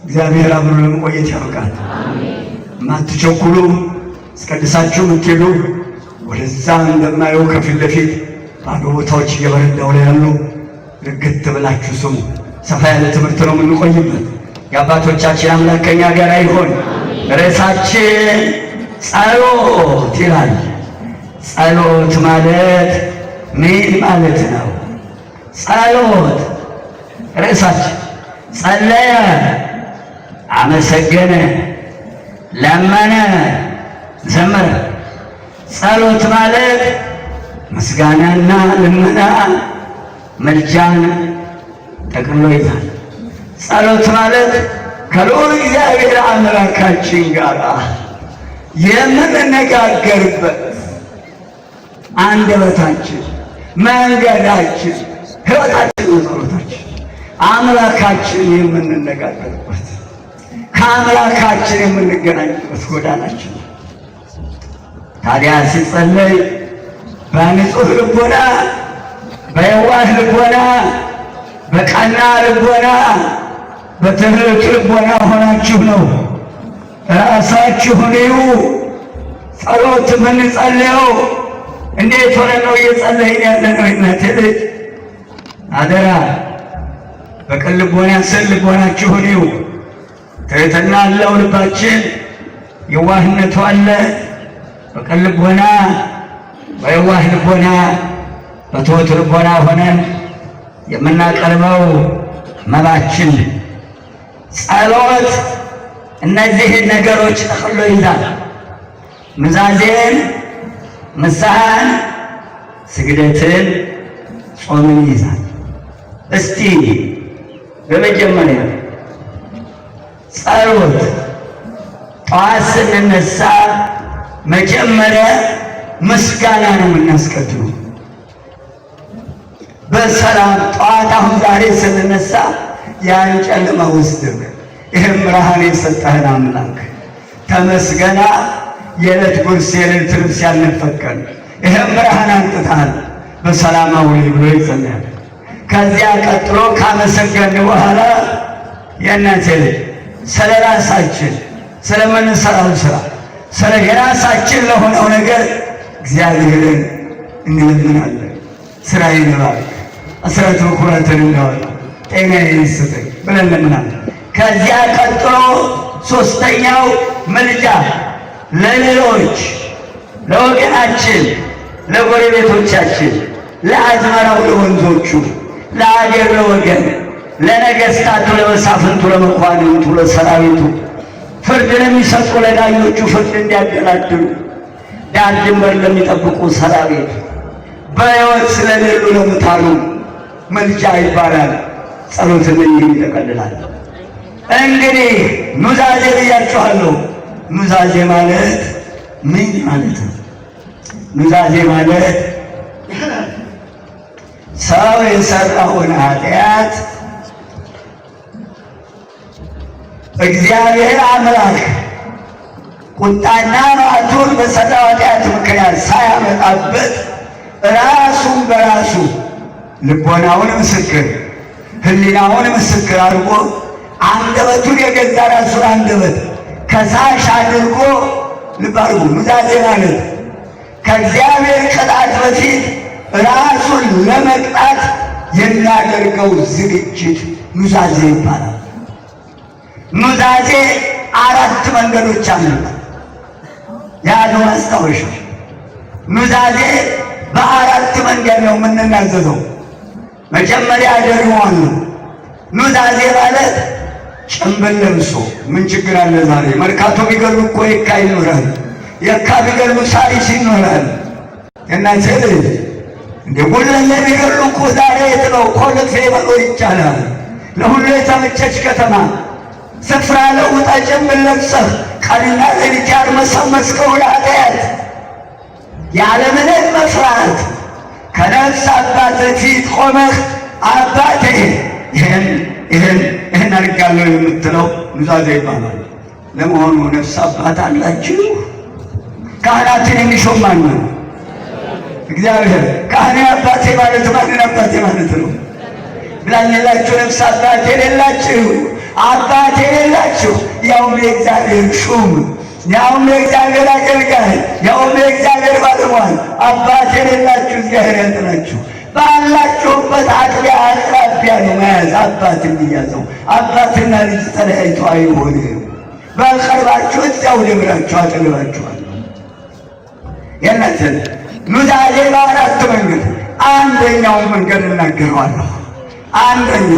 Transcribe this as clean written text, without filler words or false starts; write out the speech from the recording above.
እግዚአብሔር አብሮ ለመቆየት ያብቃል። ማትቸኩሉ አስቀድሳችሁ የምትሄዱ ወደዛ እንደማየው ከፊት ለፊት ባዶ ቦታዎች እየበረንዳው ላይ ያሉ ርግት ብላችሁ ስሙ። ሰፋ ያለ ትምህርት ነው የምንቆይበት። የአባቶቻችን አምላክ ከኛ ጋር ይሆን። ርዕሳችን ጸሎት ይላል። ጸሎት ማለት ምን ማለት ነው? ጸሎት ርዕሳችን ጸለየ፣ አመሰገነ፣ ለመነ፣ ዘመረ። ጸሎት ማለት ምስጋናና ልመና ምልጃን ጠቅልሎ ይዛል። ጸሎት ማለት ከልዑል እግዚአብሔር አምላካችን ጋር የምንነጋገርበት አንደበታችን፣ መንገዳችን፣ ሕይወታችን ነው። ጸሎታችን አምላካችን የምንነጋገርበት ከአምላካችን የምንገናኝበት ጎዳናችን ነው። ታዲያ ሲጸለይ በንጹሕ ልቦና፣ በየዋህ ልቦና፣ በቀና ልቦና፣ በትሑት ልቦና ሆናችሁ ነው። ራሳችሁን እዩ። ጸሎት የምንጸልየው እንዴት ሆነ ነው እየጸለይን ያለ ነው? እናቴ ልጅ አደራ በቅን ልቦና ስል ልቦናችሁን እዩ። ትሕትና አለው ልባችን፣ የዋህነቱ አለ። በቅን ልቦና በየዋህ ልቦና በትሑት ልቦና ሆነን የምናቀርበው መባችን ጸሎት እነዚህን ነገሮች ጠቅሎ ይዛል። ኑዛዜን፣ ንስሐን፣ ስግደትን፣ ጾምን ይይዛል። እስቲ በመጀመሪያ ጸሎት ጠዋት ስንነሳ መጀመሪያ ምስጋና ነው የምናስቀድመው። በሰላም ጠዋት አሁን ዛሬ ስንነሳ ያን ጨለማ ወስደህ ይህም ብርሃን የሰጠህን አምላክ ተመስገና። የዕለት ጉርስ የዕለት ልብስ ያልነፈቀን ይህም ብርሃን አንጥተሃል፣ በሰላም አውለኝ ብሎ ይጸልያል። ከዚያ ቀጥሎ ካመሰገን በኋላ የእናቴ ልጅ ስለ ራሳችን ስለምንሰራው ስራ ስለ የራሳችን ለሆነው ነገር እግዚአብሔርን እንለምናለን። ስራዬን እባርክ፣ አስራት በኩራትን እንዳወጣ ጤናዬን ስጠኝ ብለን እንለምናለን። ከዚያ ቀጥሎ ሶስተኛው ምልጃ ለሌሎች ለወገናችን፣ ለጎረቤቶቻችን፣ ለአዝመራው፣ ለወንዞቹ፣ ለአገር፣ ለወገን፣ ለነገስታቱ፣ ለመሳፍንቱ፣ ለመኳንንቱ፣ ለሰራዊቱ ፍርድ ለሚሰጡ ለዳኞቹ ፍርድ እንዲያደላድሉ ዳር ድንበር ለሚጠብቁ ሰራዊት በሕይወት ስለሌሉ ለሙታኑ ምልጃ ይባላል። ጸሎትን ይህን ይጠቀልላል። እንግዲህ ኑዛዜ ብያችኋለሁ። ኑዛዜ ማለት ምን ማለት ነው? ኑዛዜ ማለት ሰው የሰራውን ኃጢአት እግዚአብሔር አምላክ ቁጣና መዓቱን በሰራው ኃጢአት ምክንያት ሳያመጣበት ራሱን በራሱ ልቦናውን ምስክር ሕሊናውን ምስክር አድርጎ አንደበቱን የገዛ ራሱን አንደበት ከሳሽ አድርጎ ልብ አድርጎ ኑዛዜ ማለት ከእግዚአብሔር ቅጣት በፊት ራሱን ለመቅጣት የሚያደርገው ዝግጅት ኑዛዜ ይባላል። ኑዛዜ አራት መንገዶች አሉት። ያሉ ማስታወሻ ኑዛዜ በአራት መንገድ ነው የምንናዘዘው። መጀመሪያ ደግሞ ኑዛዜ ማለት ጭንብል ለብሶ ምን ችግር አለ ዛሬ? መርካቶ ቢገሉ እኮ የካ ይኖራል፣ የካ ቢገሉ ሳሪስ ይኖራል። እናንተ እንደ ጉለሌ ቢገሉ እኮ ዛሬ የት ነው? ኮልፌ መኖር ይቻላል። ለሁሉ የተመቸች ከተማ ስፍራ ለውጣ ጭንብል ለብሰህ ቀንና ሌሊት ያርመሰመስከው ኃጢአት ያለምንም መፍራት ከነፍስ አባትህ ፊት ቆመህ አባቴ ይህን ይህን ይህን አድርጋለሁ የምትለው ኑዛዜ ይባላል። ለመሆኑ ነፍስ አባት አላችሁ? ካህናትን የሚሾም ማን ነው? እግዚአብሔር። ካህኔ አባቴ ማለት ማንን አባቴ ማለት ነው? ብላኝላችሁ ነፍስ አባት የሌላችሁ አባት የሌላችሁ ያውም የእግዚአብሔር ሹም፣ ያውም የእግዚአብሔር አገልጋይ፣ ያውም የእግዚአብሔር ባለሟል አባት የሌላችሁ እግዚአብሔር ያጽናችሁ። ባላችሁበት አጥቢያ አቅራቢያ ነው መያዝ አባት የሚያዘው። አባትና ልጅ ተለያይቶ አይሆንም። በቅርባችሁ እዚያው ደብራችሁ አጠገባችኋል። የእናንተን ኑዛዜ በአራት መንገድ፣ አንደኛውን መንገድ እናገረዋለሁ። አንደኛ